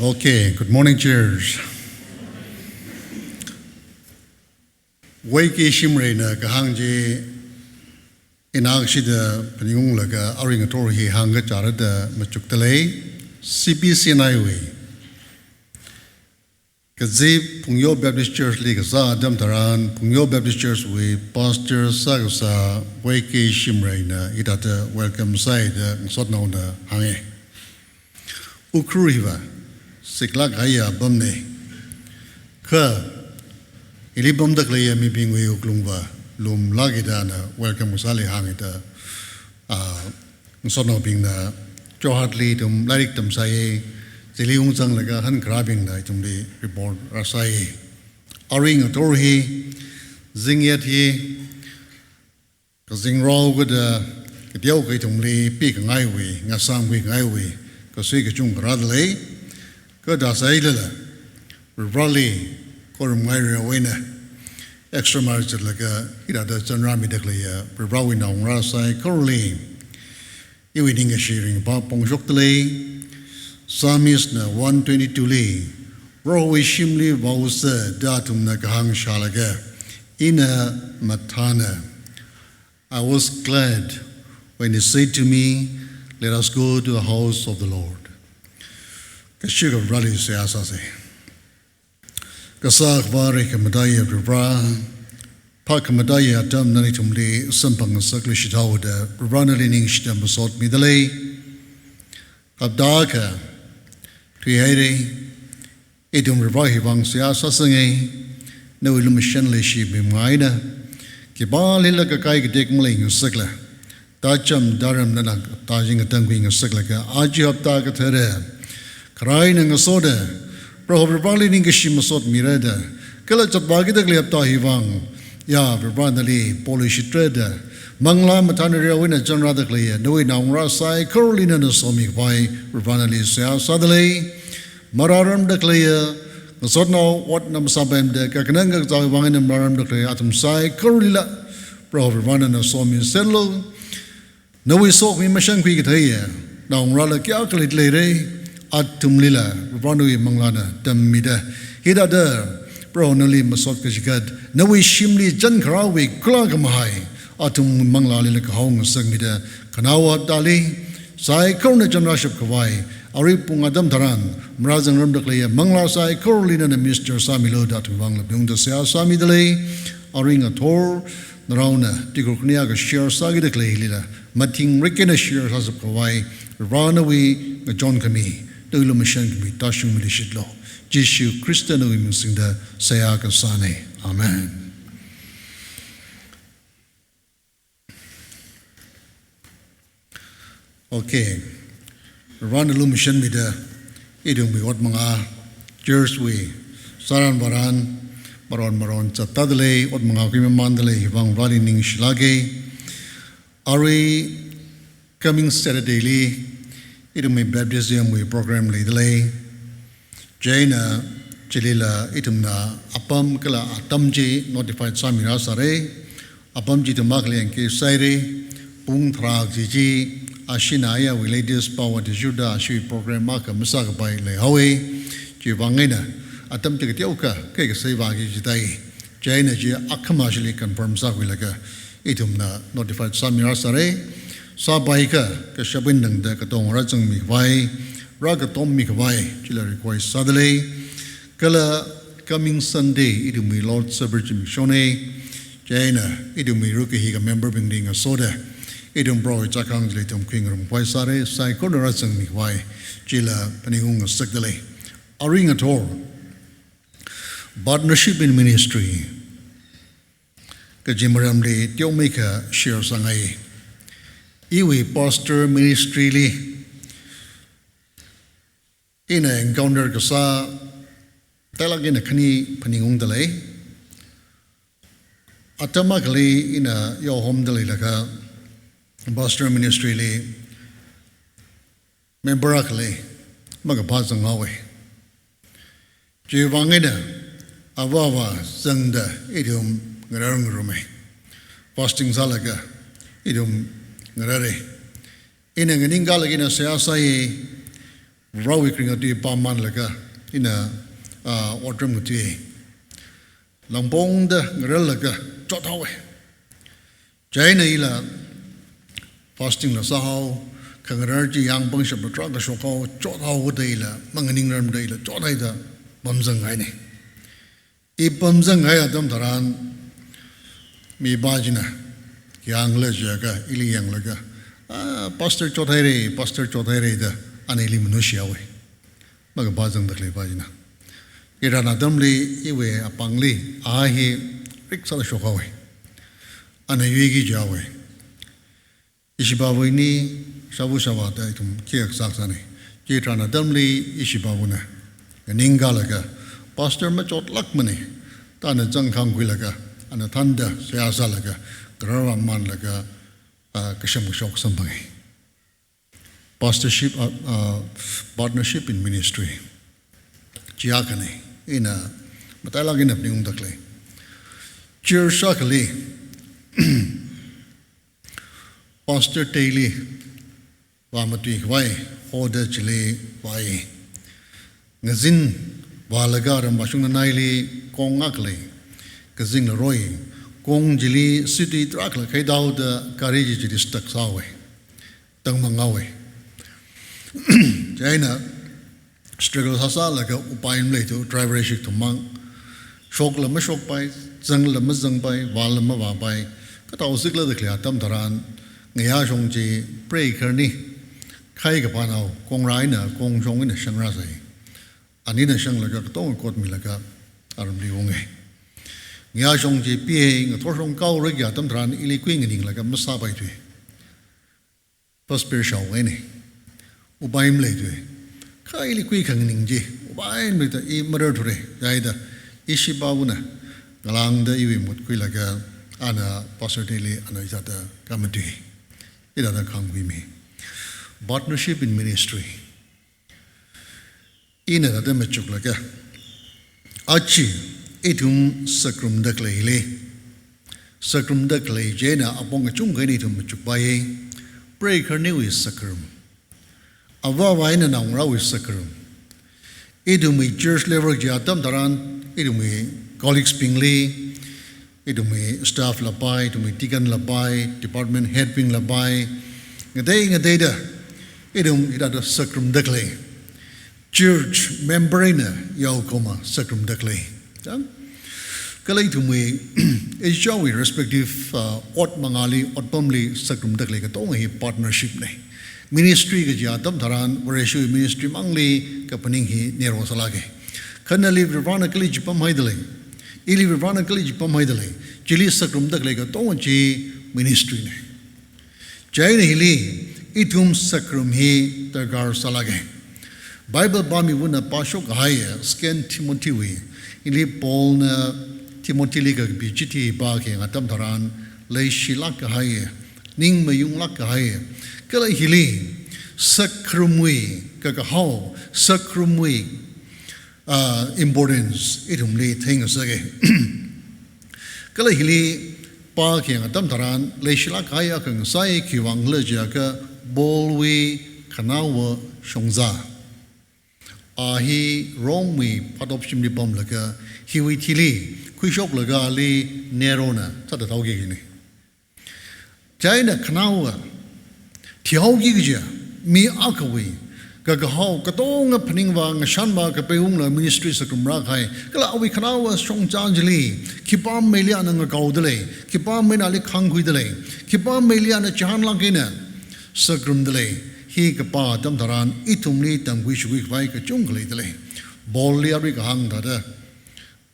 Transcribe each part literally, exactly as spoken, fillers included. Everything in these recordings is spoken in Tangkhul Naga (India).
Okay, good morning, church. Vaiki Shimrayna kahāng chi ina kashida phaningunglaga arui ngathor hi hāngkachara da machukdalei. C P C N I wui kazip Phungyo Baptist Church li kasā atam tharan, Phungyo Baptist Church wui pastor sākasā Vaiki Shimrayna hithāda welcome sāi da ngasotnaona hānge. Ukhrul hiva siklāk kahaiya apamne. Kha hili pamda khaleiya mibingwui wuklungva lumlāki da ana welcome kasāli hānge da, ah, ngasotnaobingna Jorhat li ithum lairik tamsai, chili ungzanglaga hankharābingna ithumli report rāsai. Arui ngathor hi zingyat hi kazingrao kada kateokha ithumli pikangaiwui, ngasāmkhui kangaiwui kasui kachungkha rādalei. Kha thāsālala, Varivarali khorumngairao eina extra mile zatlaga hithāda chanrāmida khaleiya Varivarawui naongarā saikorali iwui ningkashi ringphā phongshokdalei. Psalmist na one twenty-two li, Prohowui shimli vaosa da athumna kahāng shālaga, ina mathāna. I was glad when he said to me, "Let us go to the house of the Lord." Kashik Varivarali seihā sāsa. Kasā akhava, reikhamataiya Varivara, phākhamataiya atam nali ithumli samphang ngasakluishit haoda Varivara nali ningshida masot midalei. Hapta akha thuihaira, ithum Varivara hivang seihā sāsange, nawui lumashan leishimi manga eina, khipālila kakai katek maleingasakla, tacham taram nana tajing katangkhui ngasaklaga, aja hapta kathara, kharāna ngasoda, Proho Varivarali ningkashi masot mira da, kala zatvākida khalei hapta hivang, ya Varivara nali poluishitra da, manglā mathānarao eina chanrāda khaleiya nawui naongarā saikorali nana somikhavai, Varivara nali seihā sādalei. Marāramda khaleiya ngasotnao ot na masāpaimada, kakhanang kakazāwui vang eina marāramda khaleiya athum saikoralila, Proho Varivara nana somiserlu. Nawui sokhami mashānkhui katheiya naongarāla kayākha leida leira, athumlila Varivara nawui manglāna tammida, hithāda Proho nali masot kashikat, nawui shimli zankharāwui kula kamahai athum manglālila kahao ngasakmida, khanaowa haptali saikorana chanrāshapkhavai, arui pung atam tharan marāzangramda khaleiya manglā saikorali nana minister sāmilu da athumwui vangla phaningung da seihā sāmidalei. Arui ngathor, naraona tikhur khani akha share sākida khaleilila, mathingrik eina share sāshapkhavai, Varivara nawui ngachonkhami, nawui lumashankhami tāshungmiluishitlu. Jishu Khrista nawui ming singda seihā kasāna. Amen. Okay. Varena lumashanmida, ithumwui ot manga, church wui sāran vāran, maron maron zatdalei, ot manga khuimamandalei, hivang Vareli ningshilāka. Arui coming Saturday li, ithumwui baptism wui program leidalei. Chieina chilila ithumna apam kala atam chi notified sāmirāsāra. Apam chi ithum akhali engage sāhaira. Pung tharā chi chi, ashina ayawui latest power tissue da ashiwui program akha masākapai leihaowa. Chiwui vang eina atam chi kateokha kaikha sāvāki jidalei. Chieina chi akhama shili confirm sākhuilaga ithumna notified sāmirāsāra. Sāpaikha kashap eina tangda katonga rāzangmikhavai, rākatommikhavai chila request sādalei. Kala coming Sunday ithumwui Lord's Supper zimikshona. Chieina ithumwui rukahika member bingli ngasoda, ithum Prohowui chākhang chili ithum khuingarumkhavai sāra, saikorana rāzangmikhavai chila phaningung ngasakdalei. Arui ngathor, partnership in ministry kaji maramli teomeikha share sāngai. Iwui pastor ministry li ina encounter kasā, tailāk eina khani phaningungdalei. Atam akhali ina yaohomda leilakha pastor ministry li member akhali makaphā zanghaowa. Chiwui vang eina ava avā zangda ithum ngarar ngaruma. Fasting sālaga ithum ngarara. Ina nganingkālaga ina seihā sāya, Varewui kharinga tui pāmanlaga, ina, ah, otram ngatui. Langpongda ngararlaga chothaowe. Chieina ila fasting la sāhao, khangarar chi yāng pangshap la tarākha shokhao, chothaoda ila, manganingrarmada ila, chothaida pamzangngaine. I pamzangngai atam tharan, mipā china, yanglaga, ili yanglaga, "Ah, Pastor chothaire, Pastor chothaire," da, ana ili manushihaowe. Makaphā zangda khalei pā china. Chitharan atamli, iwui apāngli, a hi riksāda shokhaowe. Ana yuiki jihaowe. Ishipāwui ni, shavu shavāda ithum khikha sāsāne. Chitharan atamli ishipāwuna nganingkalaga, "Pastor machotlākmane," da ana zangkhangkhuilaga, ana thānda seihā sālaga, khararva manlaga, ah, kasham kashok samphange. Pastorship, ah, ah, partnership in ministry. Chi akhane, ina matailāk eina phaningungda khalei. Church akhali, Pastor Taylor, vā matuikhavai, hoda chili vāi. Ngazin vālaga ram vāshungda naili kong akha lei. Kazingla roi, kong chili situi tarākhala khaida haoda gari chi chili stuck sāhaowe. Tangmang haowe. Chieina, struggle sāsālaga upai maleithu, driver shik thumang. Shokla mashokpai, zangla mazangpai, vāla mavāpai. Kathao sikla da khalei atam tharan, ngayā shong chi preikarni, khai kapanao, kongra eina, kongshong eina shangrāsai. Anina shanglaga, katonga kotmilaga, aramli unge. Ngayā shong chi pihai, ngathor shong kaora kaji atam tharan, ili kui nganinglaga masāpaithui. Pastor shaohaine. Upai maleithui. Kha ili kui khanganing chi, upai maleithui, i mararthure, chieina, ishipāwuna, ngalāngda iwui mut khuilaga, ana Pastor Taylor ana ithāda kamatui. Ithāda khangkhuimi. Partnership in ministry. Ina thāda machuklaga, achi, ithum sākharumda khaleili. Sākharumda khalei chieina apong kachungkha eina ithum machukpai. Preikarniwui sākharum. Avāva̱ eina naongarāwui sākharum. Ithumwui church level kaji atam tharan, ithumwui colleagues bingli, ithumwui staff la pai, ithumwui deacon la pai, department head bing la pai, ngatei ngateida, ithum hithāda sākharumda khalei. Church member eina yaokahoma sākharumda khalei. Chang? Kala ithumwui, Asiawui respective, uh, ot mangāli, otpamli sākharumda khalei katonga hi partnership ne. Ministry kaji atam tharan, Vareshiwui ministry mangli kaphaning hi narrow sālāke. Khanali Varivarāna kali chipamhaida lei. Ili Varivarāna kali chipamhaida lei. Chili sākharumda khalei katonga chi ministry ne. Chieina hili, ithum sākharum hi darkar sālāke. Bible pāmiwuna pāshok kahai, Second Timothy wui. Hili Paulna Timothyli kakapi chithi pākhayang atam tharan, leishilāk kahai, ning mayunglāk kahai. Kala hili, sākharumwui, kakahao, sākharumwui, ah, importance, ithumli theingasake. Kala hili pākhayang atam tharan, leishilāk kahai akha ngasai khiwuivang khala jiakha Paulwui khanaowa shongza. A hi Romewui phatop shimli pamlaga, hiwui thili, khuishoklaga ali Nerona sāda thaoki kajine. Chieina khanaowa, thihaoki kaja, mi akhawui, kakahao, katonga phaningva, ngashanva, kapeiungla ministry sākharum rākahai, kala awui khanaowa shongza chili, khipā meili ana ngakaoda lei, khipā meina ali khangkhuida lei, khipā meili ana chihānlāk eina sākharumda lei, hi kapā atam tharan, ithumli tamkhui shokhui khavai kachungkha leida lei. Paulli arui kahāng thāda,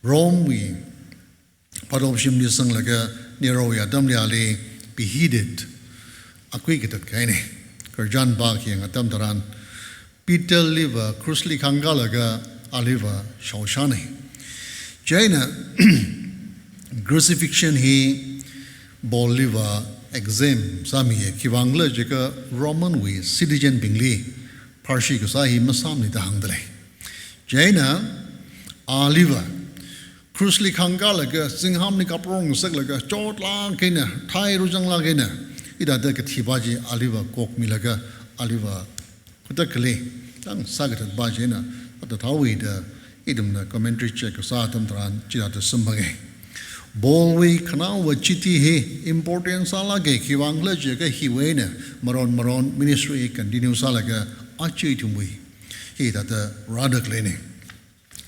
Romewui phatop shimli sanglaga Nerowui atamli ali beheaded, akui katat kahaine. Khararchan pākhayang atam tharan, Peterliva krushli khangkālaga aliva shaoshāne. Chieina crucifixion hi Pauliva exempt sāmiye, khiwuivang khala jiakha Romanwui citizen bingli pharshi kasā hi masāmane da hāngda lei. Chieina aliva krushli khangkālaga, zinghāmli kaprong ngasaklaga, chotlāk eina, thai rujang lāk eina, hithāda kathipā chi aliva kokmilaga, aliva khutakali, tang sākathat pa china, ata thāwui da ithumna commentary check kasā atam tharan chithāda samphanga. Paulwui khanaowa chithi hi important sālāka, khiwuivang khala jiakha hiwui eina maron maron ministry continue sālaga aja ithumwui hithāda rāda khaleina.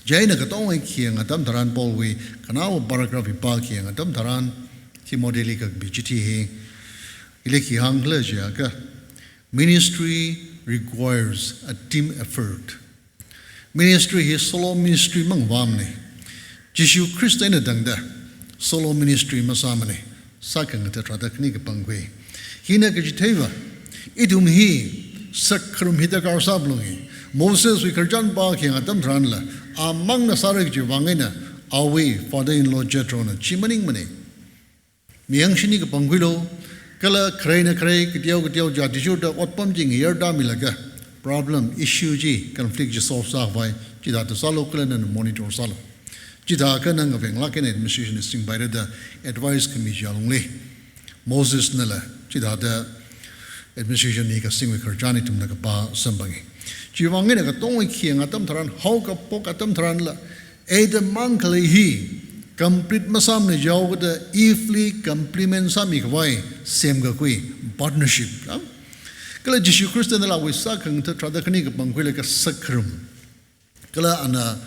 Chieina katonga khayang atam tharan Paulwui khanaowa paragraph hi pākhayang atam tharan Timothyli kakapi chithi hi, hili khi hāng khala jiakha, "Ministry requires a team effort." Ministry hi solo ministry mangvamana. Jishu Khrista eina tangda solo ministry masāmana. Sākhangatha tharāda khani kapangkhui. Hina kachitheiva, ithum hi sakharum hi darkar sāphalunga. Moseswui khararchan pākhayang atam tharanla, amangna sāra kajiwui vang eina, awui father-in-law Jethro na chi maningmana. Miyang shini kapangkhuilu, kala khare eina khare, kateo kateo jati shurda otpam chi ngayarda milaga, problem, issue chi, conflict chi solve sākhavai, chithāda sālu kala nana monitor sālu. Chithākha nang kavenglāk eina administration singpaira da advice khami chi alungli Mosesnala chithāda administration hi kasingwui khararchan ithumna kapā samphanga. Chiwuivang eina katonga khayang atam tharan, haokaphok atam tharanla, eida mang khalei hi complete masāmana jihaokida Eveli complement sāmikhavai semkakhui partnership. Kala Jishu Khristanala awui sākhangatha tharāda khani kapangkhuilaga sakharum. Kala ana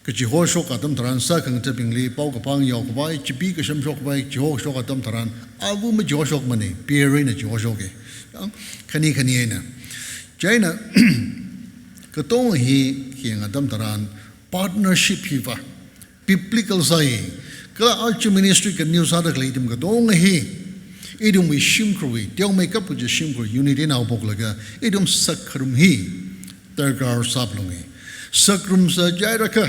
kachihoshok atam tharan sākhangathabingli paokaphā ngayaokhavai, chipi kashamshokkhavai, chihoshok atam tharan avu machihoshokmana, peer eina chihoshoka. Khani khani eina. Chieina katonga hi khayang atam tharan partnership hiva biblical sāi. Kala aja ministry continue sāda khalei ithum katonga hi ithumwui shimkhurwui, teomeikap kaji shimkhur unity eina haophoklaga ithum sakharum hi darkar sāphalunga. Sakharum sā jiakha,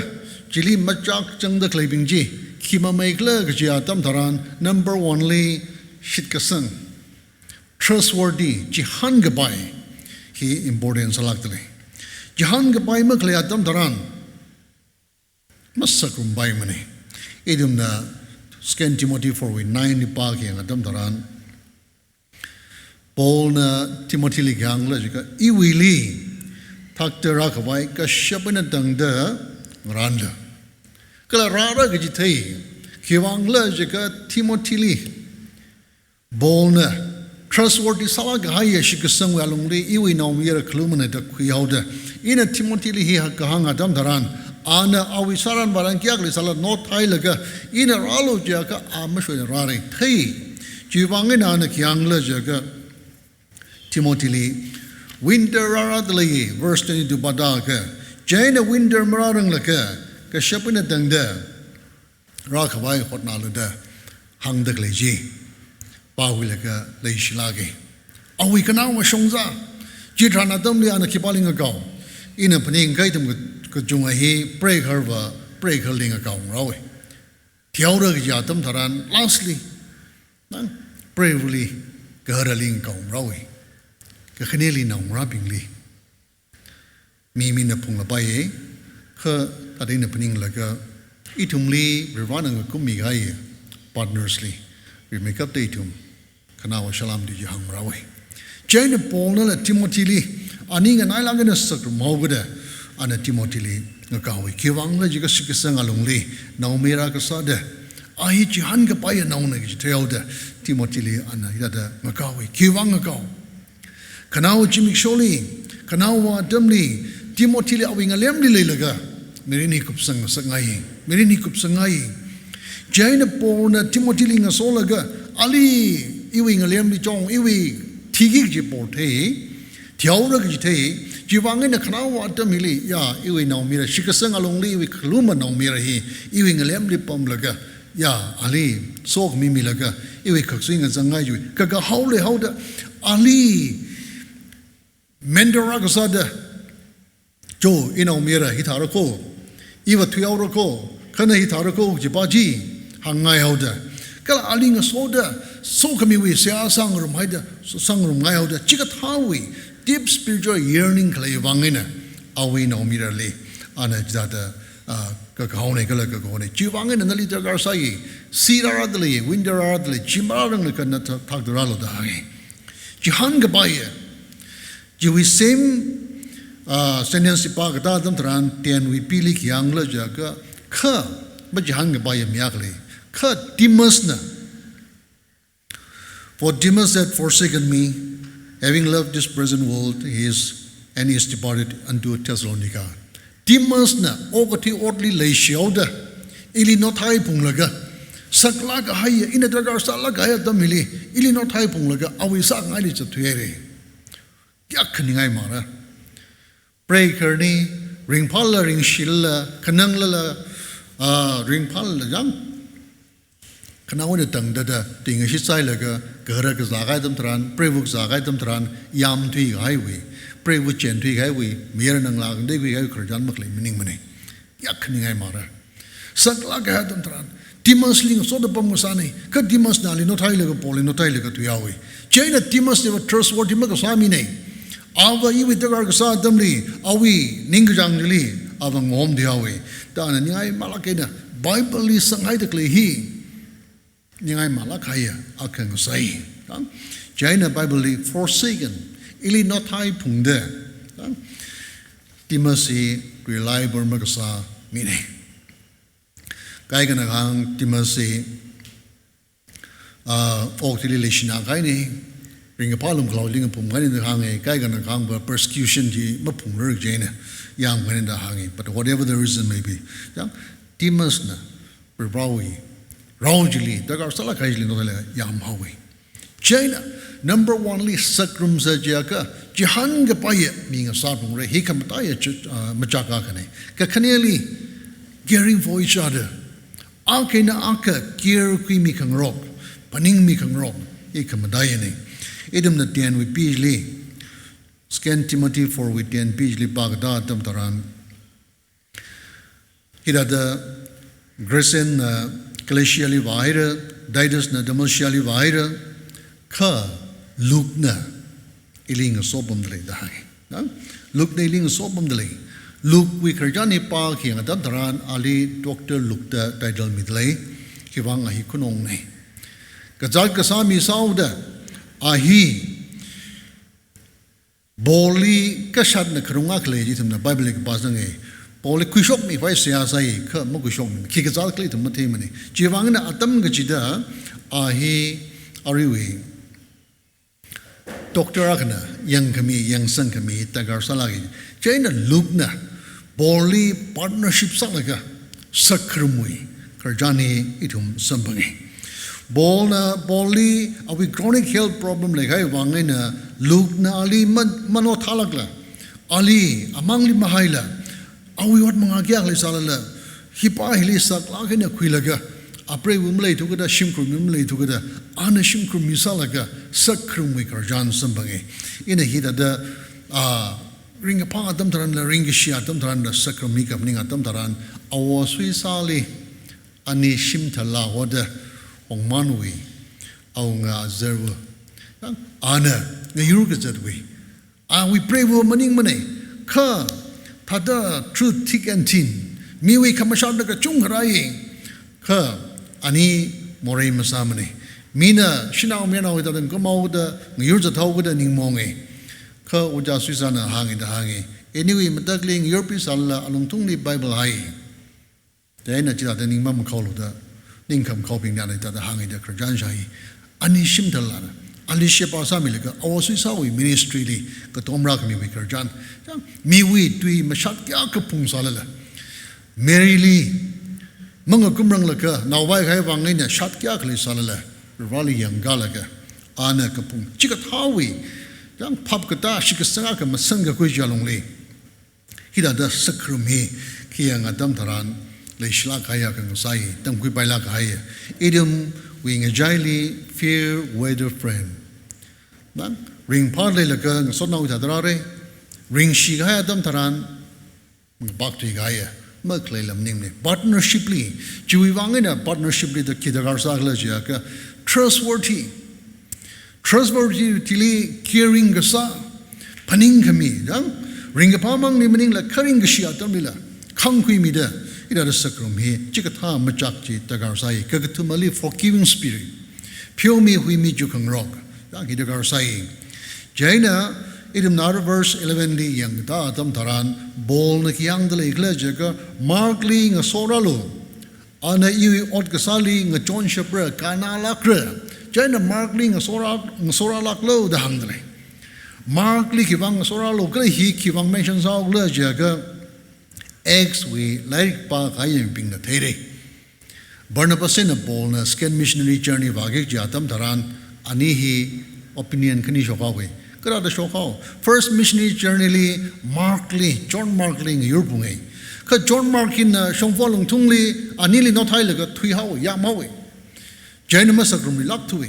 chili machak changda khaleibing chi khi mamei khala kaji atam tharan, number one li shitkasang, trustworthy, chihānkapai hi important sālākdalei. Chihānkapai makhalei atam tharan masakharumpaimana. Ithumna Second Timothy four wui nine li pākhayang atam tharan, Paulna Timothyli khi hāng khala jiakha, iwuili thakta rākhavai kashap eina tangda ngarānlu. Kala rāra kaji thei, khiwuivang khala jiakha Timothyli Paulna trustworthy sālāk kahaiya shitkasangwui alungli iwui naomayara khalumana da khuihaoda, ina Timothyli hi kahāng atam tharan, ana awui sāran vāran kayākha leisālala note hailaga, ina rālu jiakha a mashoina rāra thei. Chiwuivang eina ana khi hāng khala jiakha, Timothyli winter rārada lei, verse twenty-two pāda kha, chieina winter marāranglaga kashap eina tangda rākhavai hotnālu da hāngda khalei chi pākhuilaga leishilāka. Awui khanaowa shongza, chitharan atamli ana khipāli ngakao, ina phaningkahai ithum ka-, kachunga hi preigahar va preigahar li ngakao ngarāwui. Thihaora kaji atam tharan, lastly, nang preigahar li, gaharali ngakao ngarāwui. Kakhaneli naongarābingli mi mina phunglapai, kha thāda ina phaninglaga ithumli Varivarana ngakummikahai partners li rimeikapta ithum khanaowa salam di chi hāngrāwui. Chieina Paulnala Timothyli, ani nganailāk eina sakharum haokida, ana Timothyli ngakaowui. Khiwuivang khala jiakha shitkasang alungli naomayara kasāda, a hi chihānkapaiya naona kaji theihaoda, Timothyli ana hithāda ngakaowui. Khiwuivang ngakao? Khanaowa zimiksholi, khanaowa atamli, Timothyli awui ngalemli leilaga mirin hi kupsang ngasakngai, mirin hi kupsangngai. Chieina Paulna Timothyli ngasolaga, ali iwui ngalemli chong, iwui thiki kaji por thei, thihaora kaji thei, chiwuivang eina khanaowa atam hili, ya, iwui naomayara, shitkasang alungli iwui khaluma naomayara hi, iwui ngalemli pamlaga, ya, ali sokhami milaga, iwui khaksui ngazangngai chiwui kakahao leihaoda, ali mentor rākasāda, cho, inaomayara hithāra kho, iva thuihaora kho, kha na hithāra kho, kaji pa chi hāngngai haoda. Kala ali ngasoda, sokhamiwui seihā sāngarumhaida, sāngarumngai haoda, chikathāwui deep spiritual yearning khaleiwui vang eina, awui naomayarali ana chithāda, ah, kakahaona kala kakahaona. Chiwuivang eina nali darkar sāi, si rārada lei, winter rārada lei, chi marāranglakha na thak-, thakta rālu da hāngi. Chihānkapaiya, chiwui sem ah, sentence chi pākatā atam tharan ten wui pili khi hāngkhala jiakha, kha, machihānkapaiya mi akha lei. Kha Demas na, "For Demas had forsaken me, having loved this present world, he is, and is departed unto Thessalonica." Demas na okathui otli leishihaoda, ili nothaiphunglaga, saklāk kahaiya, ina darkar sālāk kahaiya atam hili, ili nothaiphunglaga, awui sāngaili zatthuihaira. Kayākha ningai mara. Preikarni, ringphālala, ringshilala, khananglala, ah, ringphālala jang, khanaowa eina tangda da, tuingashit sāhailaga, gahara kazā kahai atam tharan, preiva kazā kahai atam tharan, yamthui kahaiwui, preiva chenthui kahaiwui, mayarna ngalā khangatei khui kahai khararchan makhalei maningmana. Kayākha ningai mara. Saklāk kahai atam tharan, Demas li ngasoda pamkasāna, kha Demas na ali nothailaga, Paul li nothailaga thuihaowa. Chieina Demas hiva trustworthy makasā mina. Ava iwui darkar kasā atamli, awui ningkachāng chili, ava ngahomthuihaowa. Thāda ningai malāk eina, Bible li sanghaida khalei hi ningai malāk kahaiya akha ngasai. Chieina Bible li forsaken, ili nothaiphungda, Demas hi reliable makasā mina. Kaikhana kahāng Demas hi, ah, okathuili leishina kahaina, ringkaphā lumkhalaoli ngaphum kahaina da hānga, kaikhana kahāngva persecution chi maphungrar kaji eina yamkahaina da hānga. But whatever the reason may be, yang Demas na Varivarāwui rao chili, darkar sālāk kahai chili nothailaga yamhaowa. Chieina, number one li sākharum sā jiakha, chihānkapaiya mi ngasāphungra, hi khamataiya chi-, ah, machak akhana. Kakhaneli, caring for each other. Akha eina akha care khuimi khangarok, phaningmi khangarok, hi khamataiyana. Ithumna ten wui pili, Second Timothy four wui ten pili pākatā atam tharan, hithāda Crescens na Galatia li vāhaira, Titus na Dalmatia li vāhaira, kha Luke na ili ngasopamda lei da hānga. Na? Luke na ili ngasopamda lei. Luke wui khararchan hi pākhayang atam tharan ali Doctor Luke da title mida lei. Khiwuivang a hi khanongna. Kazāt kasā mi sāhaoda, a hi Paul li kashatna kharung akha lei chi ithumna Bible li kapā sāngai. Paul li khuishokmi phai seihā sāi, kha makhuishokmi. Khi kazāt khala ithum matheimana. Chiwuivang eina atam kachida a hi aruiwui doctor akhana yangkhami, yangsangkhami darkar sālāka. Chieina Luke na Paul li partnership sālaga sākharumwui khararchan hi ithum samphanga. Paul na, Paul li awui chronic health problem leikahai vang eina Luke na ali man-, manothālākla, ali amangli mahaila, awui ot mangā kayākha leisālala, hipa hili saklāk eina khuilaga, apreiva maleithu kida, shimkhur mi maleithu kida, ana shimkhur mi sālaga sākharumwui khararchan samphanga. Ina hithāda, ah, ringkaphā atam tharanla, ringkashi atam tharanla, sākharum hi kaphaning atam tharan, awo suisāli, ani shimthāla hoda, Hongmanwui awunga azarva, ana ngayur kazatwui, awui preiva maningmana, kha thāda through thick and thin, miwui khamashatna kachungkha rāi, kha ani morei masāmana. Mina shanao mayarnao hithāda ngakumhaoda, ngayur zathaoda ningmonga. Kha ojā suisāna hānga da hānga. Iniwui matakli ngayurpi sālala alungthungli Bible hai. Chieina chithāda ningmam khaolu da, ningkham khaobingna hithāda hānga da khararchan shāi. Ani shimthālana, ali sheba sāmilaga, awo suisāwui ministry li katom rākhamiwui khararchan. Miwui tui mashat kayākha phungsālala, Mary li mangakumranglaga, naovāi kahai vang eina shat kayākha leisālala, Vareli yangkālaga, ana kaphung chikathāwui, yang phap katā shitkasang akha masankakhui chi alungli, hithāda sākharum hi khayang atam tharan leishilāk kahaiya khangasai, tamkhuipailāk kahaiya. Ithumwui ngachaili fair weather friend. Na, ringphā leilaga ngasotnaowui thāda rāra, ringshi kahai atam tharan ngapakthui kahaiya, makhalei lam maningmana. Partnership li, chiwui vang eina partnership li da khi darkar sākhala jiakha, trustworthy. Trustworthy li caring kasā, phaningkhami, yang, ringkaphā mangli maningla, kha ringkashi atamlila khangkhuimida, hithāda sākharum hi chikathā machak chi darkar sāi, kakathumali forgiving spirit, pheomi huimi chukhangarok, yang hi darkar sāi. Chieina Ithumna verse eleven li yangda atam tharan, Paulna khi hāngda lei khala jiakha, Markli ngasorālu. Ana iwui ot kasāli ngachonshapra, kannalākra. Chieina Markli ngasorā, ngasorālāklu da hāngda lei. Markli khiwuivang ngasorālu, kala hi khiwuivang mention sāhaokhala jiakha, Acts wui lairik pākahai mibingna theira. Barnabas eina Paulna second missionary journey vāki kaji atam tharan, ani hi opinion khani shokhaowa. Kathāda shokhao? First missionary journey li Markli, John Markli ngayurphunga. Kha John Mark hina shongfa lungthungli anili nothailaga thuihaowa, yamhaowa. Chieina masakrumluilākthuwa.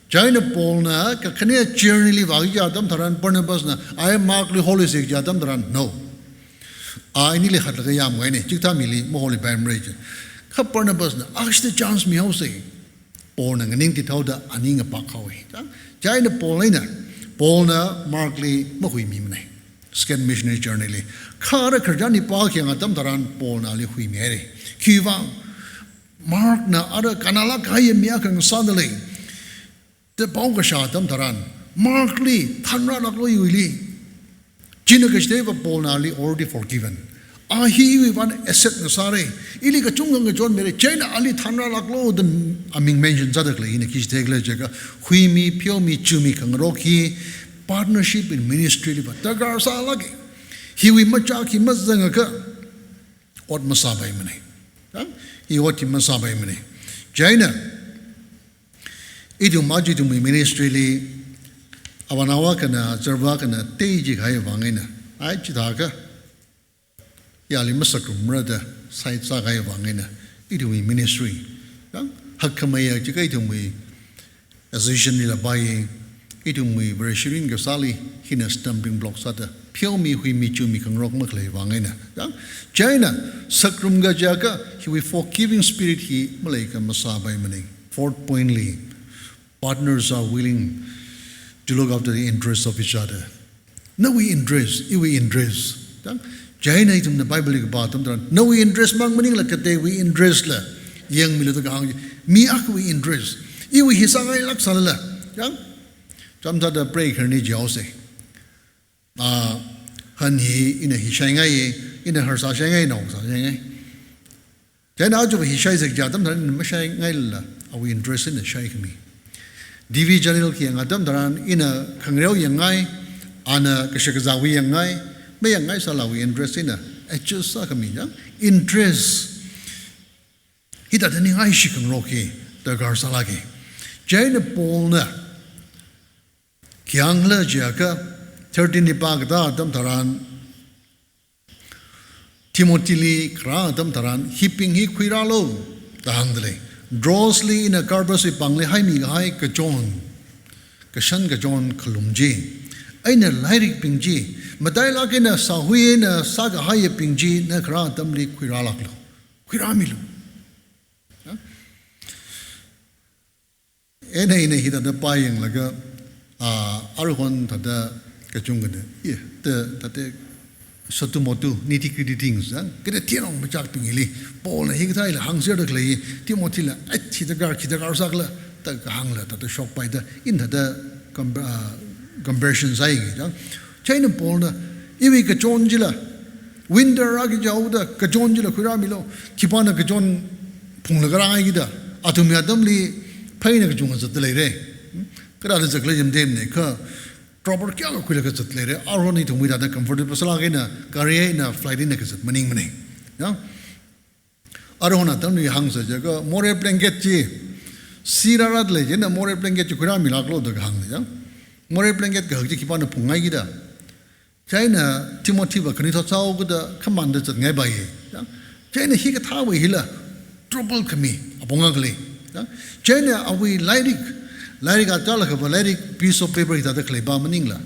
Chieina Paulna kakhane journey li vāki kaji atam tharan Barnabasna, ai Markli holisa kaji atam tharan, no. A inili hatlaga yamngaina, chikathā mili maholipaimara ji. Kha Barnabasna, ashi chance mihaosa. Paulna nganingtithaoda ani ngapakhaowa. Chieina Paul eina, Paulna Markli mahuimimana. Second missionary journey li. Kha ara khararchan hi pāki kaji atam tharan Paulna ali huimihaira. Khiwuivang, Markna ara kannalākkahai mi akha ngasāda lei da pao kashā atam tharan, Markli thanrālāklu iwuili. Chieina kachitheiva Paulna ali already forgiven. A hi iwuivang asset ngasāra. Ili kachungkha ngachonmira. Chieina ali thanrālāklu da aming mention sāda khalei hina khi chithei khala jiakha, huimi, pheomi, chumi khangarok hi partnership in ministry liva darkar sālāka. Hiwui machā khi mazangakha ot masāpaimana. Chang? Hi ot hi masāpaimana. Chieina, ithum aja ithumwui ministry li, avānao akhana, azarva akhana, tei jikahai vang eina, ai chithākha, yali masakrumra da side sākahai vang eina, ithumwui ministry, chang? Hakkhameiya jiakha ithumwui association lila pāya, ithumwui Vareshi mirin kasāli hina stumbling block sāda, pheomi, huimi, chumi khangarok makhalei vang eina. Chang? Chieina, sakrum kajiakha, hiwui forgiving spirit hi maleikha masāpaimana. Fourth point li, partners are willing to look after the interests of each other. Nawui interest, iwui interest. Chang? Chieina ithumna Bible li kapā atam tharan, nawui interest mang maningla kateiwui interest la yangmilu da kahāng ji. Mi akhawui interest. Iwui hi sāngailāk sālala. Chang? Chāmsāda pray kharni jihaosa. A, han hi ina hi shaingai, ina harsā shaingai, naosā shaingai. Chieina aja hi shaisa kaji atam tharan mashaingailala, awui interest eina shaikhami. T V channel khi yang atam tharan ina khangareo yangngai, ana kashakazāwui yangngai, mayangngaisālala awui interest eina adjust sākhami chang. Interest. Hithāda ningai shi khangarok hi darkar sālāka. Chieina Paulna khi hāngkhala jiakha, thirteen li pākata atam tharan, Timothili kharā atam tharan, hibing hi khuirālu da hāngda lei. Troas li ina Karpaswui pāngli haimi kahai kachon, kashan kachon khalum chi, eina lairikbing chi, matailāk eina sāhui eina sākahaiyabing chi na kharā atamli khuirālāklu. Khuirāmilu. Ya? Ena ina hithāda pāyanglaga, ah, aruihon thāda kachungkhana, ye, ta, thāda sāthu mothu, nitty gritty things, ah, kida thinong machakbing hili, Paulna hikathā hila hāngserda khalei, Timothila, ai, thida gar, khida gar sākhala, da kahāngla, thāda shokpaida, ina thāda compa-, ah, compassion sāi ki, ah. Chieina Paulna, iwui kachon chila, winter rāki jihaoda, kachon chila khuirāmilu, khipāna kachon phunglaga rāngaikida, athumwui atamli phaina kachungkha zatda leira. Kathāda zatkhala yamdemna, kha trouble kayākha khuilaga zatda leira. Aruihon ithumwui thāda comfortable sālāk eina, gari eina, flight eina kazat maningmana. Ya? Aruihon atamli hāngsa jiakha, morei blanket chi, sirāra da lei chieina morei blanket chi khuirāmilāklu da kahāngna, ya? Morei blanket kahak chi khipāna phungngaikida. Chieina Timothyva khanuithot sāhaokida khamānda zatngaipaiya. Ya? Chieina hikathāwui hila trouble khami apong akha lei. Ya? Chieina awui lairik, lairik atālakhava lairik piece of paper hithāda khalei pā maningla,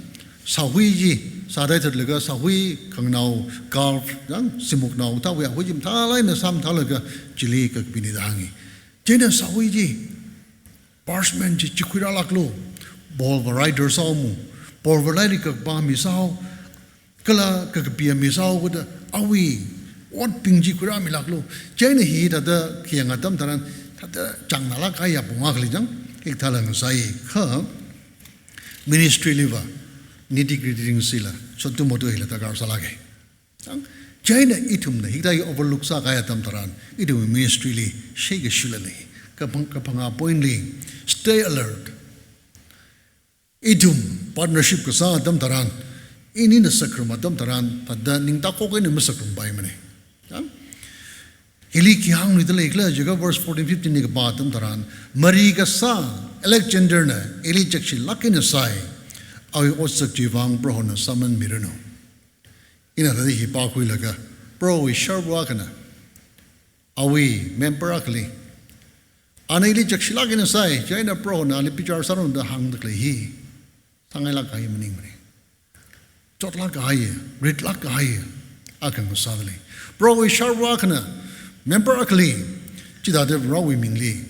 sāhui chi, sāthaithatlaga sāhui khanganao, calf, ya, simuknao thāwui ahui chi mathālāk eina sāmathālaga chili kakapina da hānga. Chieina sāhui chi, parchment chi, chi khuirālāklu, Paulva writer sāhaomu, Paulva lairik kapā mi sāhao, kala kakapi mi sāhaokida, awui otbing chi khuirāmilāklu. Chieina hithāda khi yang atam tharan, thāda changnālāk kahai apong akha lei chang, hikathāla ngasai, kha ministry liva, nitty gritty ringsila, sotu motu hila darkar sālāka. Chang, chieina ithumna hikathā hi overlook sākahai atam tharan, ithum ministry li shei kashila lei. Kaphang, kaphangā point li, stay alert. Ithum partnership kasā atam tharan, inina sākharum atam tharan, thāda ningtakok eina masākharumpai mana. Chang, hili khi hāngluida leikhala jiakha verse fourteen fifteen li kapā atam tharan, mari kasā Alexander na ili chakshilāk eina sāi, awui otsak chiwui vang Prohona sāman miranu. Ina thāda hi pākhuilaga, Prohowui sharva akhana, awui member akhali, ana ili chakshilāk eina sāi, chieina Prohona ali bichar sāranu da hāngda khalei hi sāngailāk kahai maningmana. Chotlāk kahai, ritlāk kahai akha ngasāda lei. Prohowui sharva akhana member akhali chithāda Varewui mingli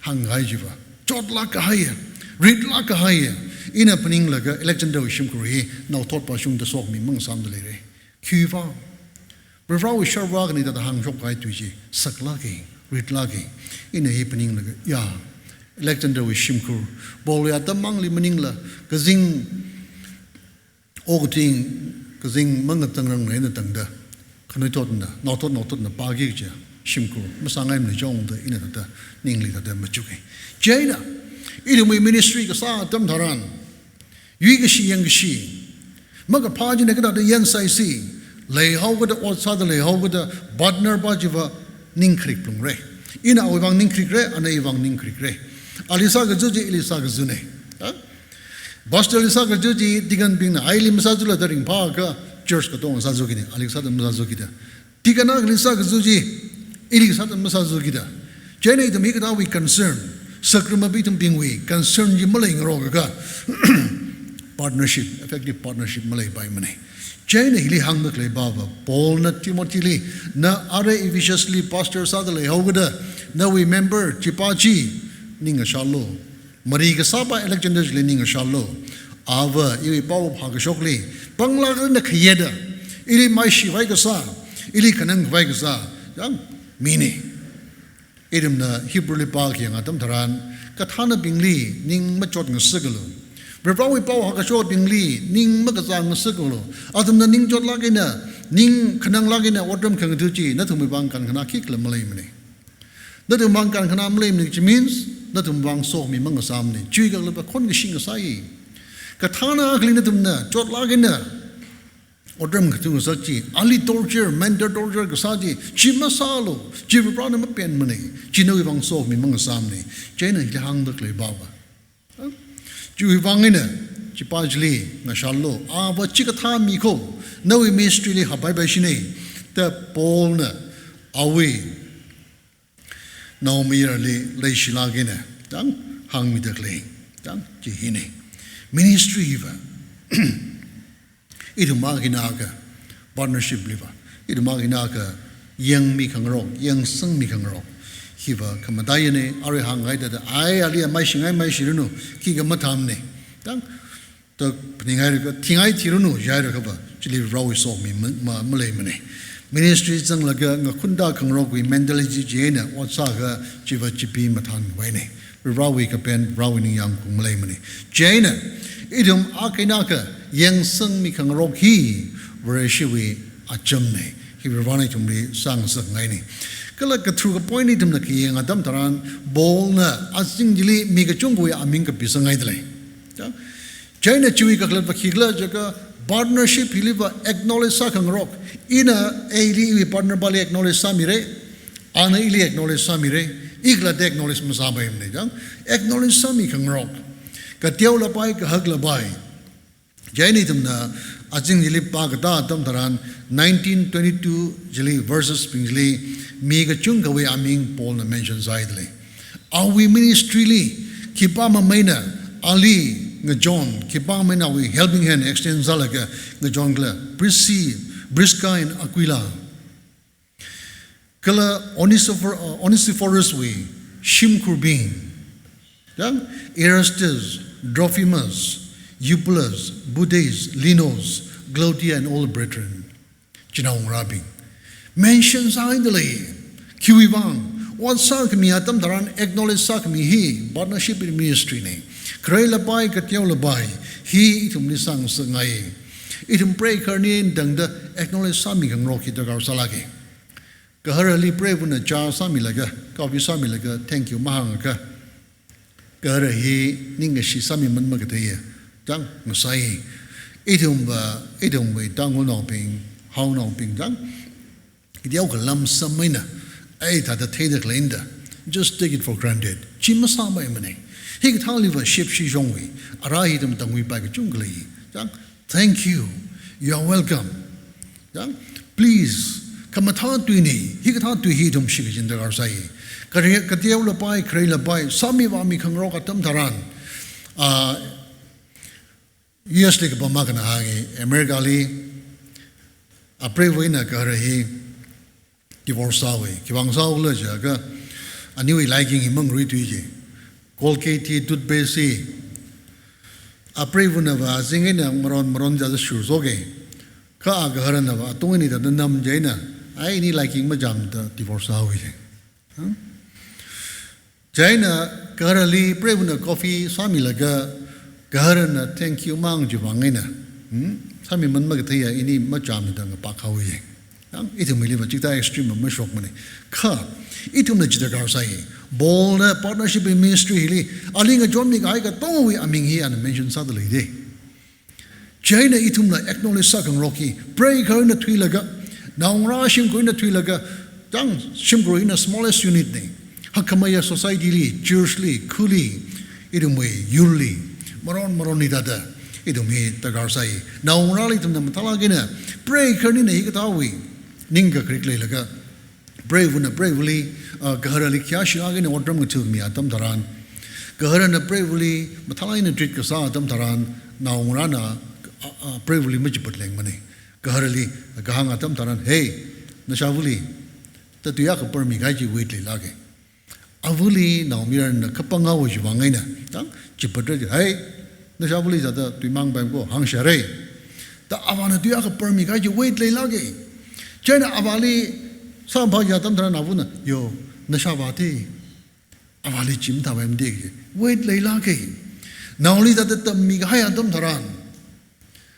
hāngkahai chiva, chotlāk kahai, ritlāk kahai. Ina phaninglaga Alexander wui shimkhur hi naothot pāshungda sokhami mangasāmada leira. Khiwuivang? Varewui sharva akhana hithāda hāngshok kahai tui chi saklāka, ritlāka. Ina hi phaninglaga, ya, Alexander wui shimkhur, Paul wui atam mangli maningla, kazing, okathui, kazing mangatangranglāk eina tangda, khanuithotna, naothot naothotna pāki kaja shimkhur masāngaimana chongda ina thāda ningli thāda machuka. Chieina, ithumwui ministry kasā atam tharan, yuikashi yangkashi, makaphā china kathāda yan sāsi, leihaokida, ot sāda leihaokida, partner pā chiva ning kharik phalungra. Ina awui vang ning kharikra, ana iwui vang ning kharikra. Ali sākaza chi, ili sākazana. Ha? Pastor li sākaza chi, deacon bingna, aili masāzala da ringphāakha, church katonga sāzakina, ali sāda masāzakida. Deacon akhali sākaza chi, ili sāda masāzakida. Chieina ithum hikathāwui concern, sākharum apam ithumbingwui concern chi maleingarokakha, partnership, effective partnership maleipaimana. Chieina hili hāngda khalei pāva, Paul na Timothy li, na arui Ephesus li pastor sāda leihaokida, nawui member chipā chi ning ngasharlu. Mari kasāpā Alexander chili ning ngasharlu. Ava iwui paophā kashokli panglāk eina khayeda, ili maishikhavai kasā, ili khanangkhavai kasā, chang, mina. Ithumna Hebrew li pākhayang atam tharan, kathānabingli ning machot ngasakalu. Varewui paophā kashokbingli ning makazā ngasakalu. Athumna ning chotlāk eina, ning khananglāk eina otram khangatha chi, nathumwui vang kankhanā khikhala maleimana. Nathum vang kankhanā maleimana, which means nathum vang sokhami mangasāmana. Chiwui kakhalatva khon kashi ngasai. Kathāna akhali nathumna chotlāk eina otram khangatha ngasā chi, ali torture, mental torture kasā chi, chi masālu, chi Varena mapenmana, chi nawui vang sokhami mangasāmana. Chieina hili hāngda khalei pāva, chiwui vang eina, chipā chili ngasharlu, ava chikathā mi kho, nawui ministry li haphaipaishina, da Paul na awui naomayarali leishilāk eina, chang, hāngmida khalei, chang, chi hina. Ministry hiva, ithum akhana akha, partnership liva, ithum akhana akha, yangmi khangarok, yangsangmi khangarok. Hiva khamataiya ne, arui hānghaida da, ai, ali maishingai maishiranu, khikha mathāmana. Chang, da phaninghaira kha, thingai thiranu, jihaira khava, chili Varewui sokhami ma, ma, maleimana. Ministry zanglaga ngakhunda khangarokwui mentality chieina, ot sākha chiva chipi mathānvaina. Varewui kapen, Varewui ningyāng khaung maleimana. Chieina, ithum akhana akha, yangsangmi khangarok hi, Vareshiwui achamna. Hi Varena ithumli sāngasakngaina. Kala katharuka point ithumna khayang atam tharan, Paul na azing chili mi kachungkhawui aming kapisanghaida lei. Chang, chieina chiwui kakhalatva khikhala jiakha partnership hiliva acknowledge sākhangarok. Ina ili iwui partner pāli acknowledge sāmira, ana ili acknowledge sāmira, ikhalatta acknowledge masāpaimana, chang, acknowledge sāmi khangarok. Kateolapai, kahaklapai. Chieina ithumna azing chili pākatā atam tharan nineteen twenty-two chili verses bing chili mi kachungkhawui aming Paul na mention sāhaida lei. Awui ministry li, khipā mamei na ali ngachon, khipā mamei na awui helping hand extend sālaga ngachon kala Prisci-, Prisca and Aquila. Kala Onesiphor-, uh, Onesiphorus wui shimkhurbing. Chang, Erastus, Trophimus, Eubulus, Pudes, Linus, Claudia and all the brethren. Chinaongarābing. Mention sāhaida lei. Khiwui vang, ot sākhami atam tharan acknowledge sākhami hi partnership in ministry na. Kharei lapai, kateo lapai, hi ithumli sāngasakngai. Ithum preigaharna tangda acknowledge sāmi khangarok hi darkar sālāka. Gaharali preivana chā sāmilaga, coffee sāmilaga, thank you mahāngakha, gahara hi ningkashi sāmiman makatheiya, chang ngasai. Ithumva, ithumwui Tangkhulnaobing, Haonaobing chang, ideo kha lamsam eina, ai thāda theida khalei eina, just take it for granted. Chi masāmamana. Hikathāliva shepshi shongwui, ara hi ithum tangkhuipai kachungkha lei. Chang, thank you. You are welcome. Chang, please, khamathā tuina, hikathā tui hi ithum shikachin darkar sai. Kharei, kateo lapai, kharei lapai, sāmi vāmi khangarok atam tharan, ah, U S li kapam akhana hānga, America li, apreiva̱ eina gahara hi divorce sāhaowa, khiwuivang sāhaokhala jiakha, aniwui liking hi mangarui tui chi. Colgate hi, toothpaste hi, apreiva̱nava azing eina maron maron jiakha shursoka. Kha agaharanava atung eina thāda nam chieina, ai ini liking machāmada divorce sāhaowa. Hmm? Chieina gaharali preiva̱na coffee sāmilaga, gaharana thank you mahāng chiwuivang eina, hmm, sāmiman makatheiya, ini machāmada ngapakhaowa. Chang, ithumwuiliva chikathā extreme mashokmana. Kha, ithumna chi darkar sai. Paulna partnership in ministry hili, ali ngachonmi kahai katongawui aming hi ana mention sāda leida. Chieina ithumla acknowledge sākhangarok hi, preigaharna thuilaga, naongarā shimkhurna thuilaga, chang, shimkhur hina smallest unit na. Hakkhameiya society li, church li, khuli, ithumwui yurli, maron maron hithāda, ithum hi darkar sai. Naongarāli ithumna mathālāk eina, preigaharna hikathāwui ningkakharik leilaga, preiva̱na preiva̱li, ah, gaharali khayāshilāk eina otram ngathāmi atam tharan, gaharana preiva̱li mathālāk eina treat kasā atam tharan, naongarāna, ah, ah, preiva̱li machipat lengmana. Gaharali kahāng atam tharan, "Hey, nashāva̱li, ta tui akha parmi kahai chi weight leilāka." Ava̱li naomayarana kapanghaowa chiwuivang eina, chang, chipatra chi, "Hey, nashāva̱li thāda tui mang paimako, hāngshāra." Ta avāna tui akha parmi kahai chi weight leilāka. Chieina avāli sāpha ya atam tharan ava̱na, "Yo, nashāvā te." Avāli chim thavai mde ke, weight leilāka. Naoli thāda tammi kahai atam tharan,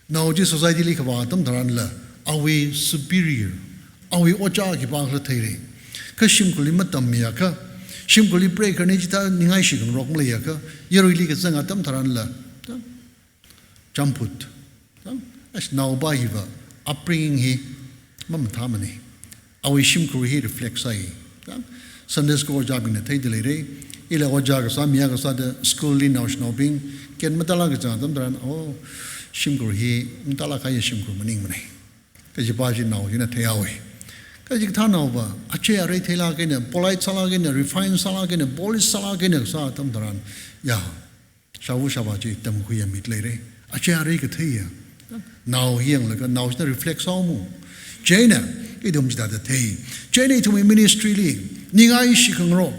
nao chi society li kavā atam tharanla, awui superior, awui ojā khipākhala theira. Kha shimkhurli matammiakha, shimkhurli preigaharna chithā ningai shikhangarok maleiakha, yaruili kazang atam tharanla, chang, champut. Chang, as naopa hiva, upbringing hi mamathāmana. Awui shimkhur hi reflect sai. Chang, Sunday school ojābingna theida leira. Ila ojā kasā, mi akha sāda school li naoshinaobing, ken matālāk kazang atam tharan, oh, shimkhur hi matālāk kahai shimkhur maningmana. Kajipa chi nao china theihaowa. Kajikathā naopa, achei arei theilāk eina, polite sālāk eina, refine sālāk eina, polish sālāk eina kasā atam tharan, ya, shāva̱ shāvā chi tamkhuiya mit leira. Achei arei katheiya. Nao hi yanglaga, nao china reflect sāhaowa. Chieina, ithum chithāda thei. Chieina ithumwui ministry li, ningai shikhangarok,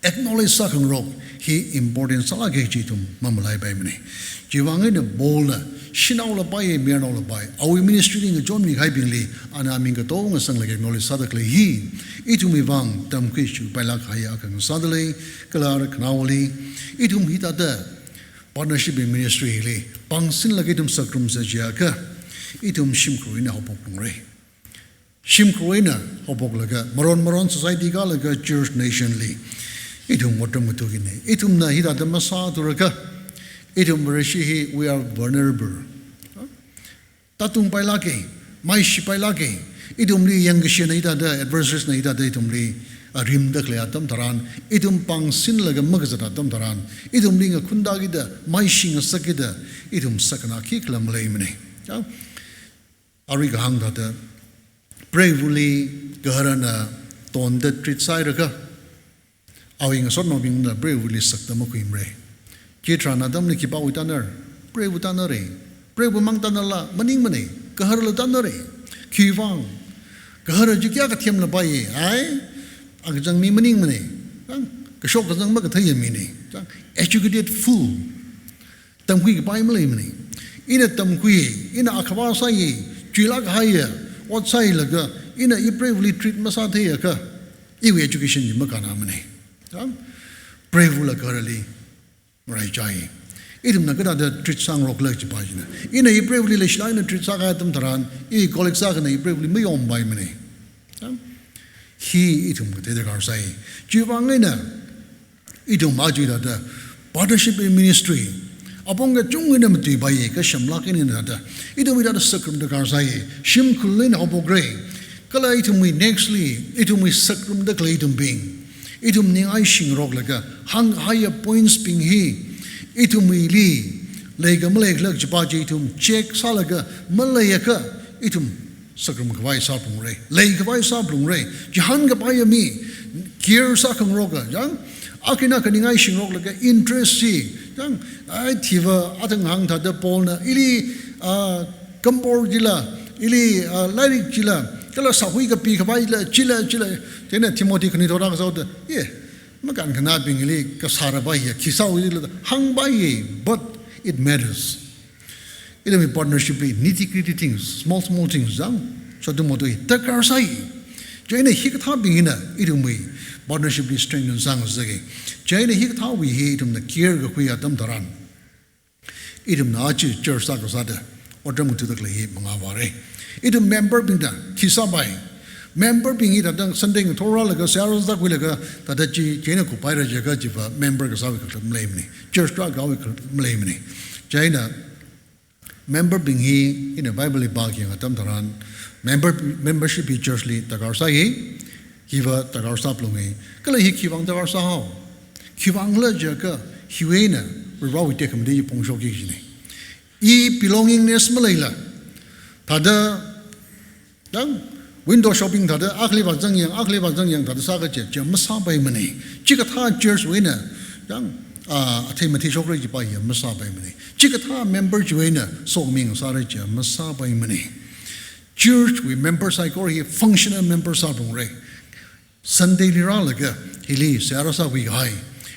acknowledge sākhangarok hi important sālāka chi ithum mamalaipaimana. Chiwuivang eina Paulna, shanao lapai, mayarnao lapai, awui ministry li ngachonmi kahaibingli, ana aming katonga sanglaga acknowledge sāda khalei hi, ithumwui vang tamkhui shuipailāk kahai akha ngasāda lei, kala ara khanaowali, ithum hithāda partnership in ministry hili, pāngsinlaga ithum sakrumsa jiakha, ithum shimkhur eina haophok phalungra. Shimkhur eina haophoklaga, maron maron society kalaga church nation li, ithum otram ngathākina. Ithumna hithāda masāthurakha, ithum Vareshi hi, we are vulnerable. Tātungpailāka, maishipailāka, ithumli yangkashina hithāda, adversaries na hithāda ithumli, ah, rimda khalei atam tharan, ithum pāngsinlaga makazat atam tharan, ithumli ngakhunda kida, maishi ngasak kida, ithum sakna khikhala maleimana. Ya? Arui kahāng thāda, preiva̱li gaharana tonda treat sāhairakha, awui ngasotnaobingna preiva̱li sakda makhuimara. Chitharan atamli khipāwui tānar, preiva̱ tānara. Preiva̱ mang tānala maningmana, gaharala tānara. Khiwuivang, gahara chi kayākha themlapaiya, ai, akachang mi maningmana. Chang, kashok kazang makatheiya mina. Chang, educated fool. Tamkhui kapai maleimana. Ina tamkhui, ina akhava sāya, chuilāk kahaiya, ot sāhailaga, ina ipreiva̱li treat masātheiakha, iwui education chi makānāmana. Chang, preiva̱la gaharali Rai chai. Ithumna kathāda treat sāngarokla chipa china. Ina ipreivali leishilāk eina treat sākahai atam tharan, i colleague sākhana ipreivali mayonpaimana. Hi ithum kathei darkar sai. Chiwuivang eina ithum aja hithāda partnership in ministry, apong kachungana matuipaiya, kashamlāk eina hithāda, ithum hithāda sacrum darkar sai. Shimkhur eina haophokra. Kala ithumwui nextly, ithumwui sacrum da khalei ithumbing, ithum ningai shingaroklaga, hānghaiya points bing hi ithumwuili leikha maleikhala kajipa chi ithum check sālaga, maleiakha ithum sacrum khavai sāphalungra, leikhavai sāphalungra. Chihān kapaiya mi, care sākhangaroka, chang, akhana khaningai shingaroklaga interest chi, chang, ai, thiva athang hāng thāda Paulna, ili, ah, kampor chila, ili, ah, lairik chila, kala sākhui kapi khavai chila, chila, chila, chieina Timothy khanithora kasāda, ye, makānkhanābingli kasā rāpaiya, khi sākhui chila, hāngpaiya, but it matters. Ithumwui partnership li nitty gritty things, small, small things, chang, sotu motu hi darkar sai. Chieina hikathābing hina ithumwui partnership li strengthen sāngasaka. Chieina hikathāwui hi ithumna care kakhui atam tharan, ithumna aja church sākasāda otram ngathāda khalei hi mangāvāra. Ithum member bingna khi sāpai. Member bing hi thāda Sunday ngathorrālaga, seihā sākhuilaga, thāda chi, chieina kuphaira jiakha chiva member kasāwui kakhalat maleimana. Church rākahaiwui kakhalat maleimana. Chieina member bing hi, ina Bible li pākhayang atam tharan, member, membership hi church li darkar sai, hiva darkar sāphalunga. Kala hi khiwuivang darkar sāhao? Khiwuivangkhala jiakha, hiwui eina Varivarawui tekhamatei phongshoki kajina. I belongingness maleila, thāda, chang, window shopping thāda, akhali vāzangyang, akhali vāzangyang thāda sākaje, chi masāpaimana. Chikathā church wui eina, chang, ah, athei matheishokra kajipa hi masāpaimana. Chikathā member chiwui eina sokhami ngasāra chi masāpaimana. Church wui member saikora hi functional member sāphalungra. Sunday li rālaga, hili seihā rāsākhui kahai,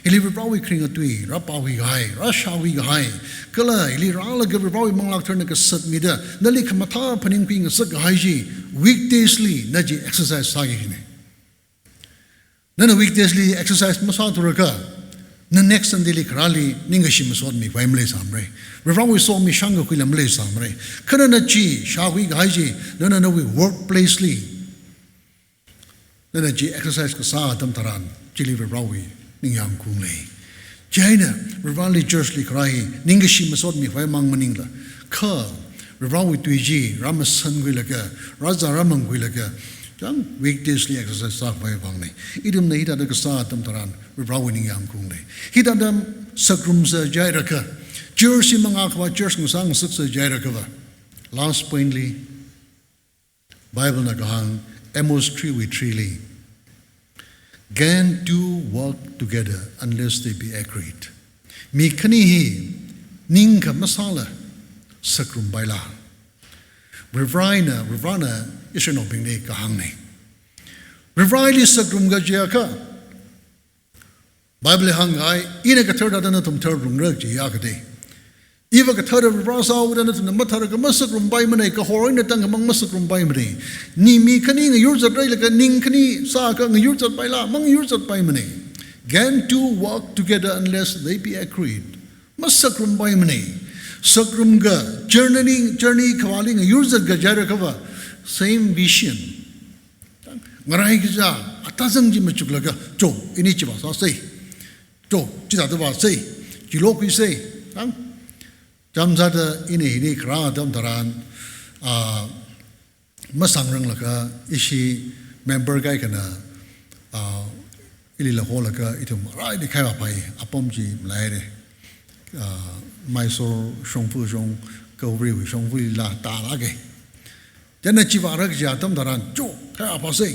hili Varivarawui kharinga tui rāpākhui kahai, rāshākhui kahai, kala hili rālaga Varivarawui manglā katharana kasat mida, nali khamathā phaningkhui ngasak kahai chi, weekdays li na chi exercise sāki kajina. Nana weekdays li exercise masāthurakha, na next Sunday li kharāli ningkashi masotmi khavai maleisāmara. Varivarawui sokhami shāngkakhuila maleisāmara. Kha nana chi shākhui kahai chi, nana nawui workplace li nana chi exercise kasā atam tharan, chili Varivarawui ningyāng khaung lei. Chieina, Varivarali church li kharā hi, ningkashi masotmi khavai mang maningla, kha Varivarawui tui chi rāmasankhuilaga, rāzā rāmangkhuilaga, chang, weekdays li exercise sākhavai vangna. Ithumna hithāda kasā atam tharan, Varivarawui ningyāng khaung lei. Hithāda sacrum sā jihairakha, church hi mangā khavā church ngasā ngasaksa jihairakha va. Last point li, Bible na kahāng Amos three wui three li, "Can two walk together unless they be agreed?" Mi khani hi ningkha masāla sacrum paila? Varivarana, Varivarana Israelnaobingli kahāngna. Varivarali sacrum kajiakha, Bible hānghai, ina kathar thāda nathum tharphalungra jiya kade. Iva kathara Varivara sāhaoda nathumna matharakha masacrum paimana, kahor eina tangkhamang masacrum paimana. Ning mi khani ngayur zatrai laga ning khani sākha ngayur zatpaila, mangayur zatpaimana. Can two walk together unless they be agreed? Masacrum paimana. Sacrum ka journey, journey khavāli ngayur zat kajihairakha va, same vision, ngarai kazā, atazang chi machuklaga, cho, ini chi vāsāsa. Cho, chithāda vāsa. Chi lokhuisa. Chang, chāmsāda ini hili kharā atam tharan, ah, masangranglaga ishi member kaikhana, ah, ili laholaga ithum arai di khai vāpai, apam chi malaire. Ah, Mysore shongfa shong, Kauvriwui shongfali la tālāka. Chieina chi vāra kaji atam tharan, cho, khai vāpasa.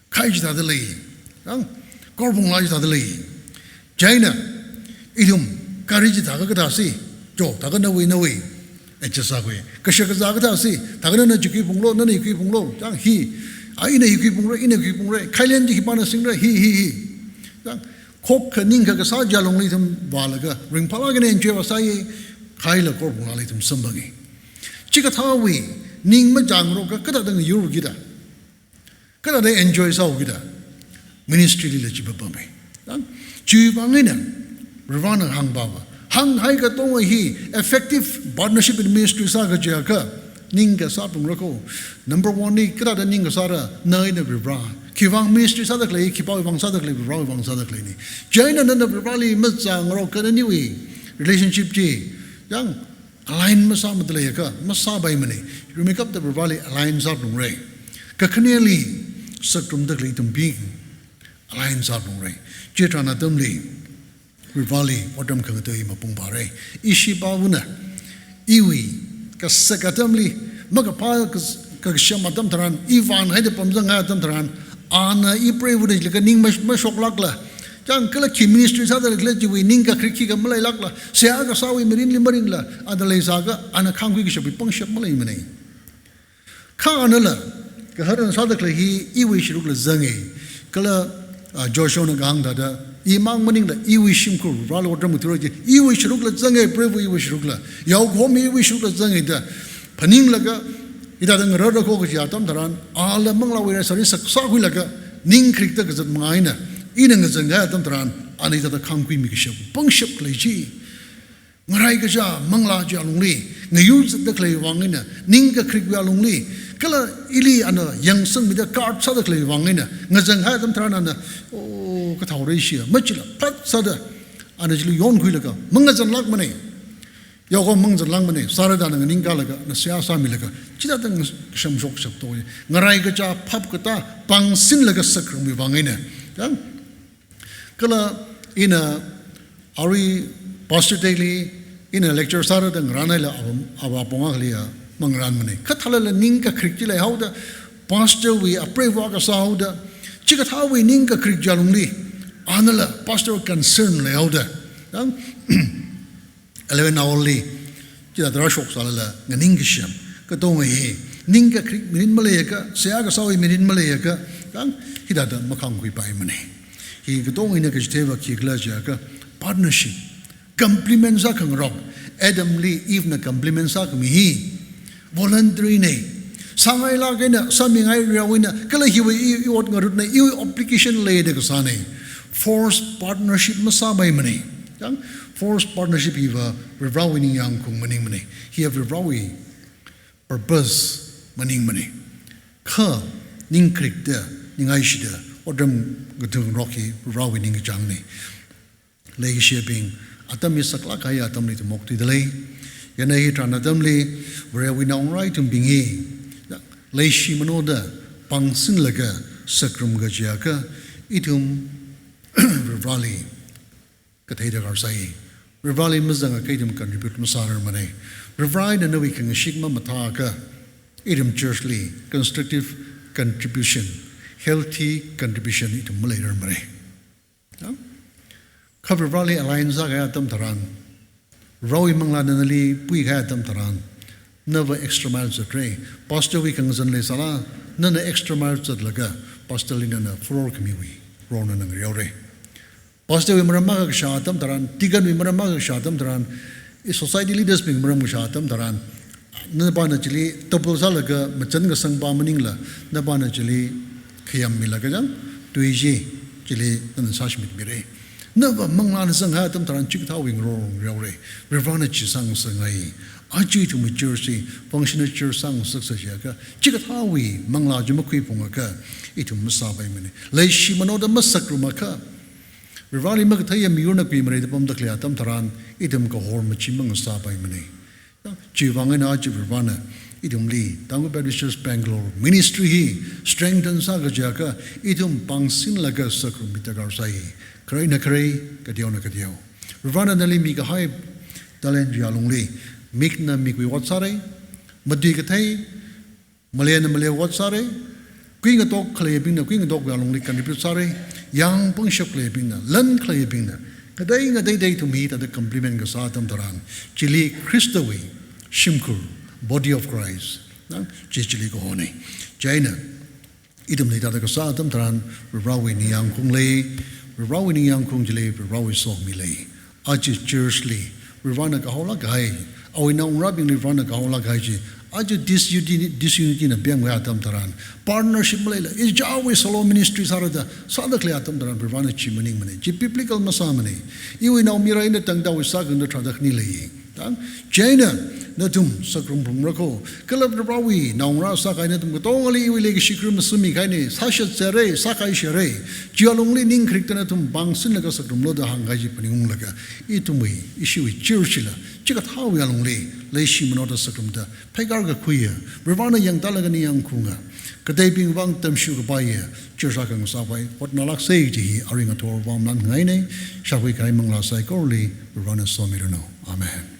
Khai chithāda lei. Chang, korphunglā chithāda lei. Chieina, ithum, gari chithākha kathāsa. Cho, thākha nawui, nawui. Adjust sākhui. Kashak kazā kathāsa. Thākha nana chi khuiphunglu, nana hi khuiphunglu. Chang, hi. A, ina hi khuiphungra, ina hi khuiphungra. Khailen chi khipāna singra, hi, hi, hi. Chang, khokkha ningkha kasā chi alungli ithum vālaga, ringphālāk eina enjoy vāsāya, khaila korphunglāli ithum samphanga. Chikathāwui ning machāngarokakha kathāda ngayurki da, kathāda enjoy sāuki da, ministry lila chi papamei. Chang, chiwuivang eina, Varivarana hāngpava. Hānghai katonga hi effective partnership in ministry sā kajiakha, ning kasā pung rako. Number one li, kathāda ning kasāra, na eina Varivara. Khiwuivang ministry sāda khalei, khipāwui vang sāda khalei, Varivarawui vang sāda khaleina. Chieina nana Varivarali mazangrok kha naniwui relationship chi, yang align masāmada leiakha, masāpaimana. Rimeikapta Varivarali align sāphalungra. Kakhaneli, sākharumda khalei ithum bing align sāphalungra. Chitharan atamli, Varivarali otram khangatei mapung phāra. Ishi pāvana, iwui kasak atamli, makaphā kas-, kakasham atam tharan, i vānhaida pamzanghai atam tharan, ana i preivuda jilaga ning mash-, mashoklākla, chang kala khi ministry sāda khalei chiwui ning kakharik khikha maleilākla, seihā kasāwui mirinli maringla, ana leisākha, ana khangkhui kashapwui pangshap maleimana. Kha anala, kaharana sāda khalei hi iwui sharukla zanga. Kala, ah, Joshuana kahāng thāda, imang maningla iwui shimkhur Vareli otram ngathara chi, iwui sharukla zanga, preivu iwui sharukla. Yaokahom iwui sharukla zanga da. Phaninglaga, hithāda ngararako kaji atam tharan, ala manglāwui rai sari saksākhuilaga, ning kharikta kazat manga eina, ina ngazanghai atam tharan, ana hithāda khangkhuimi kashap, pangshap khalei chi. Ngarai kaja manglā chi alungli, ngayur zatda khaleiwui vang eina, ning kakharikwui alungli, kala ili ana yangsangmida guard sāda khaleiwui vang eina, ngazanghai atam tharan ana, oh, kathāora ishi, machila, phat sāda, ana chili yonkhuilaga, mangazanlākmana. Yaokahom mangazanlākmana, sārada ana nganingkalaga, ana seihā sāmilaga, chithāda ngashamshok shapto. Ngarai kaja phap katā, pangsinlaga sākharumwui vang eina. Yang, kala ina arui Pastor Day li ina lecture sārada ngarānhaila ava, ava pong akhali ya mangarānmana. Kathālala ning kakharik chi leihaoda, pastor wui apreiva kasā haoda, chikathāwui ning kakharik chi alungli, anala pastor concern leihaoda. Yang, eleven hour li, chithāda rāshok sālala, nganing kasham. Katonga hi, ning kakharik mirin maleiakha, seihā kasāwui mirin maleiakha, yang, hithāda makhangkhuipaimana. Hi katonga ina kachitheiva khikhala jiakha, partnership. Complement sākhangarok. Adamli Evena complement sākhami hi. Voluntary na. Sāngailāk eina, sāmingai rao eina, kala hiwui i, i ot ngarutna, iwui obligation leida kasāna. Force partnership masāpaimana. Yang, force partnership hiva Varivarawui ningyāngkhaung maningmana. Hiya Varivarawui purpose maningmana. Kha, ning kharikta, ningaishida, otram ngathungrok hi Varivarawui ningkachāngna. Leishibing, atam hi saklāk kahai atamli ithum okthuida lei. Yana hitharan atamli, Varewui naongarā ithumbing hi, leishi manoda, pangsinlaga, sākharum kajiakha, ithum, Varivarali, kathei darkar sai. Varivarali mazangakha ithum contribute masārarmana. Varivarana nawui khangashik mamathāakha, ithum church li, constructive contribution, healthy contribution ithum maleirarmana. Ya? Kha Varivarali align sākahai atam tharan, Varivarawui manglāna nali puikahai atam tharan, nava extra mile zatra. Pastor wui khangazan leisāla, nana extra mile zatlaga, pastor li nana furor khamiwui role nana ngareora. Pastor wui maram akha kashā atam tharan, deacon wui maram akha kashā atam tharan, i society leaders bing maram kashā atam tharan, navāna chili double sālaga machān kasangpa maningla, navāna chili khayammilaga chang, tui chi, chili nana sāshimit mira. Nava manglāna zanghai atam tharan chikathāwui ngaror ngareora. Varivarana chi sāngasakngai. Aja ithumwui church hi, functional church sāngasaksa jiakha, chikathāwui manglā chi makhuiphungakha, ithum masāpaimana. Leishi manoda masākharumakha, Varivarali makatheiya miyurna kuimareida pamda khalei atam tharan, ithum kahor machimang sāpaimana. Chiwui vang eina aja Varivarana, ithumli, Tangkhul Baptist Church Bangalore, ministry hi, strengthen sā kajiakha, ithum pangsinlaga sākharummi darkar sai. Kharei eina kharei, kateo eina kateo. Varivarana nali mikahai, talent chi alungli, mikna mikwui ot sāra, matui kathei, maleina male ot sāra, kuingatok khaleibingna, kuingatokwui alungli contribute sāra, yang pangshap khaleibingna, lan khaleibingna, ngatei ngateida ithum hithāda complement kasā atam tharan, chili Khristawui shimkhur, body of Christ, na, chi chili kahona. Chieina, ithumli hithāda kasā atam tharan, Varivarawui ningyāngkhaung lei, Varivarawui ningyāngkhaung chili, Varivarawui somi lei. Aja church li, Varivarana kahaolāk kahai, awui naongarābingli Varena kahaolāk kahai chi, aja disunity, disunity na pemkahai atam tharan, partnership maleila, ichichāwui solo ministry sāra da sāda khalei atam tharan, Varena chi maningmana, chi biblical masāmana. Iwui naomayara eina tangda awui sākhangatha tharāda khani lei. Tang, chieina nathum sākharum phalungra kho, kala Varewui naongarā sākahai nathum katongali iwui leikashi kharum sāmikahaina, sāshat sera, sākahai sera, chi alungli ning kharikta nathum pāngsinlaga sākharumlu da hāngkahai chi phaningunglaga, ithumwui, ishiwui church chila, chikathāwui alungli, leishi manoda sākharumda, pheikar kakhuiya, Varena yangtālaga ningyāng khaunga, kateibing vang tamshu kapaiya, church akha ngasāpai hotnalāksa kaji hi arui ngathor vang maninghaina, shākhui kahai manglā saikorali, Varena somiranu. Amen.